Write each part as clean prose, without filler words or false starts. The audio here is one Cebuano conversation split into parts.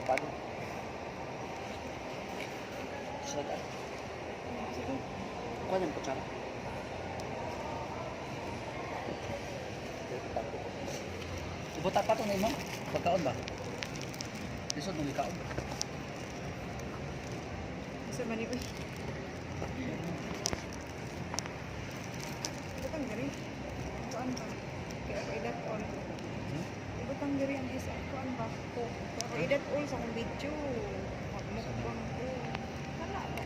Pagod. Sada. Sige. Kuha niyang kutsara. Ibuta pa ito na imo. Pagkaon ba? Lisod nung ikaon. Isa man ni, uy. Ibutang diri. Kuan ba? Kaya ako i-dot all. Ibutang diri ang isa. Kuan ba? Ko. Kaya ako i-dot all sa akong video. Magmukbang ko. Wala ba?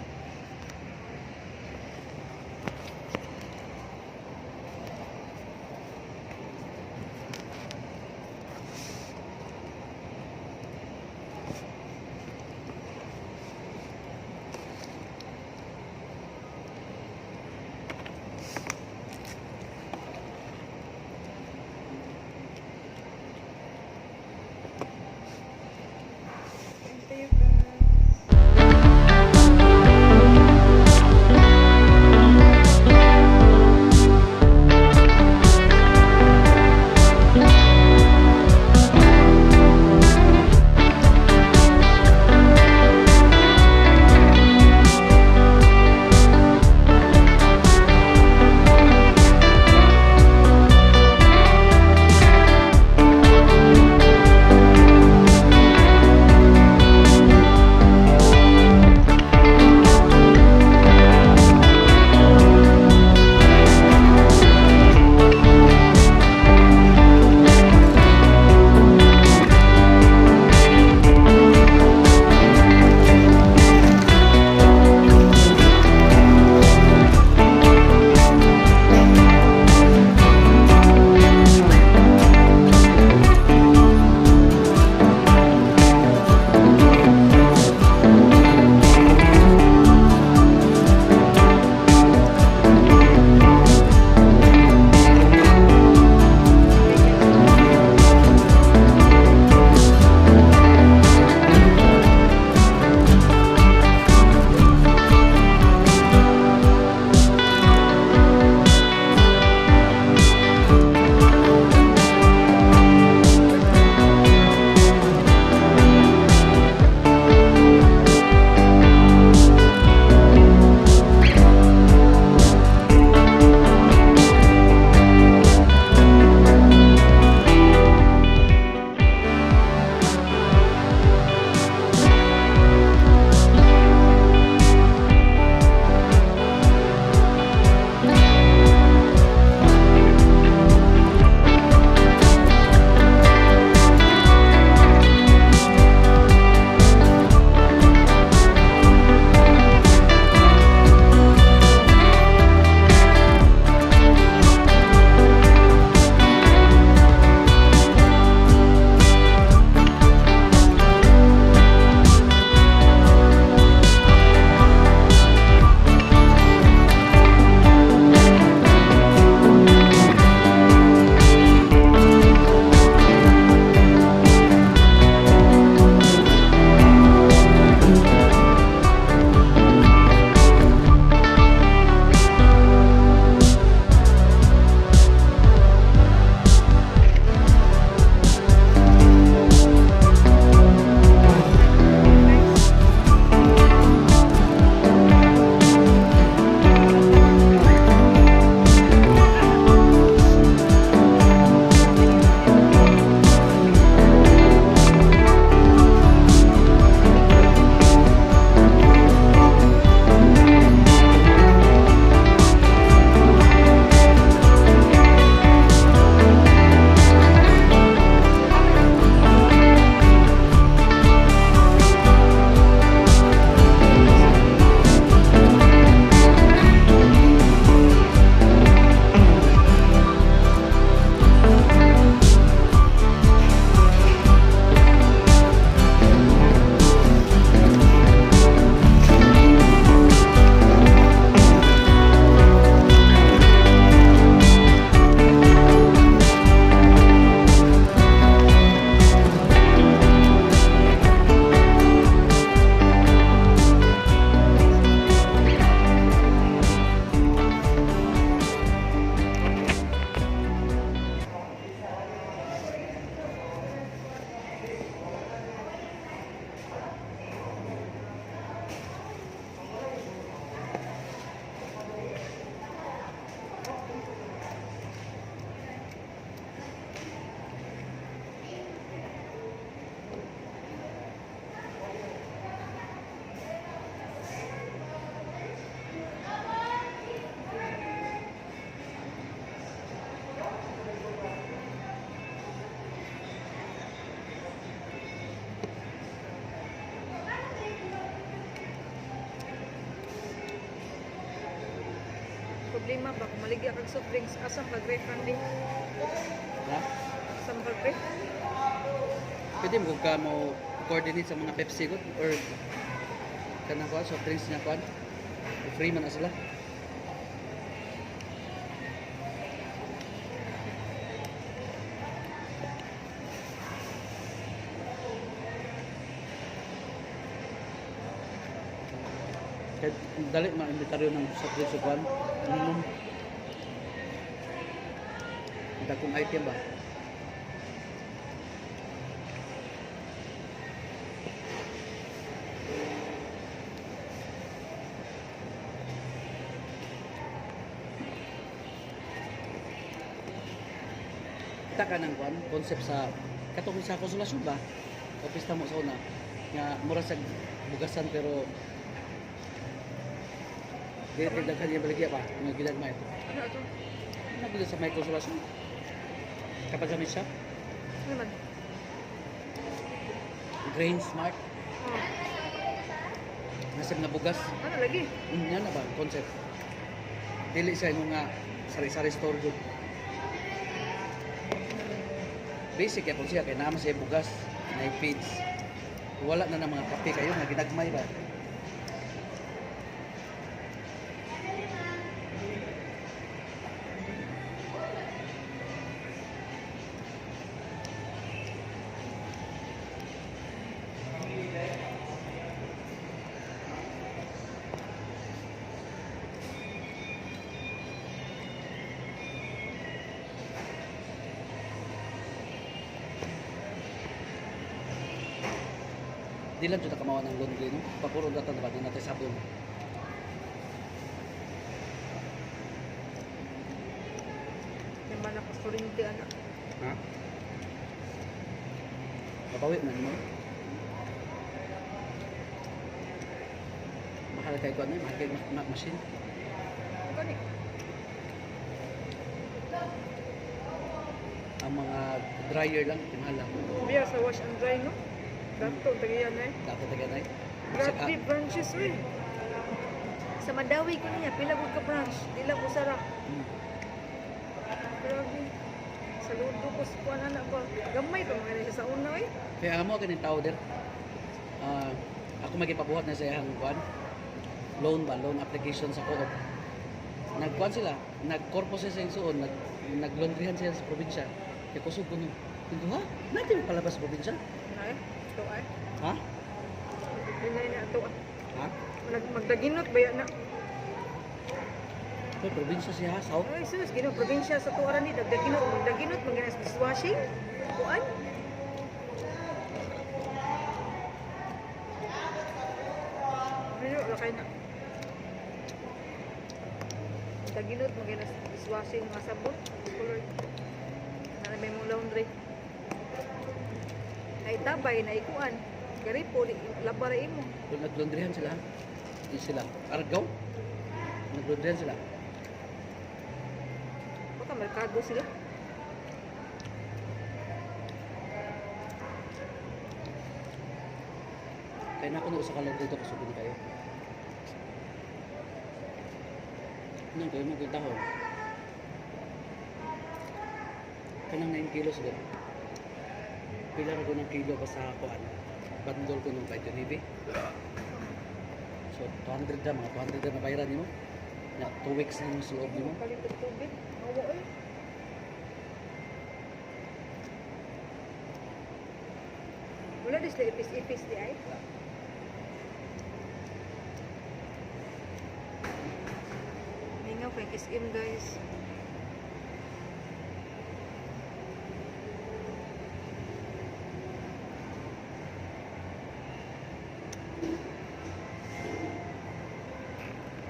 Kain tayo, guys. Problema ba kung maligya kag soft drinks, asa kag ref Randy? Ha? Asa mo kag ref? Pwede mo kung ka mo coordinate sa mga Pepsi ko or kanang kuan, soft drinks niya kuan. Free man na sila. Kaya dali ma-inventaryo ng soft drinks sa kuan. Minimum. Ang dagkong item ba? Kita ka ng kuan, concept sa katong sa konsolasyon ba? Office na mo sa una nga mura sa bugasan pero dili kay daghan niya baligya pa nga gilagmay. Ano ato? Nabili sa may konsolasyon. Kapag sa may shop, Ano man? Grain Smart, Oh, nasa nga bugas. ano lagi? Yan na ba ang concept? Dili siya yung nga sari-sari store jud. Basic ya siya kay naman siya bugas, na feeds. Wala na ng mga kape kayo nga ginagmay ba. Di lang jud kamawa ng laundry no. Pakuron datan ba di natin sabon. Naman ako kuryente anak. Ha? Babawi man mo. Mahal kay kuan eh, mahal kay machine. Ano gani? Ang mga dryer lang, mahal lang. Biya sa wash and dry no? Dato tagiyan eh. Dapat taga na. Grabe branches uy. Sa Madawi ko niya, pila gud ka branch, di lang usara. Grabe. Saludo ko sa kuan anak ba. Gamay pa mga siya sa una eh. Kaya amo kaning tao der. Ah, ako magipabuhat na sa iyang kuan. Loan ba, loan application sa co-op. Nagkuan sila, nagkorpo sila sa insuon, naglaundryhan sila sa probinsya. Kaya kusog ko no. Sabi ko, ha? Natin palabas sa probinsya? Ay, to ay. Ha? Dinay na to ah. Ha? Magdaginot ba yan na? Sa probinsya siya, ha? South. Ay sus, Ginoo probinsya sa tuaran ni dagdaginot, magdaginot maginas dishwashing. Kuan. Ano lakay na. Daginot maginas dishwashing mga sabon, color. Na may mong laundry. Ay tabay na ikuan. Garipo di laba ra imo. Kung naglaundryhan sila, di sila. Argaw? Naglaundryhan sila. Baka merkado sila. Kaya na ako na usa ka laundry dito, kusog kayo. Ano kayo mo kita ko? Kanang 9 kilos ba? Pila ra ko ng kilo ba sa kuan? Bandol ko nung kay Junibi. So 200 na, mga 200 na mabayaran nimo. Na 2 weeks na mo sa loob nimo. Palit og tubig. Awa oy. Wala di sila ipis-ipis di ay. Mingaw kay SM guys.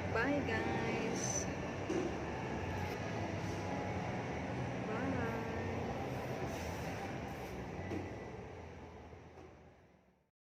Bye guys.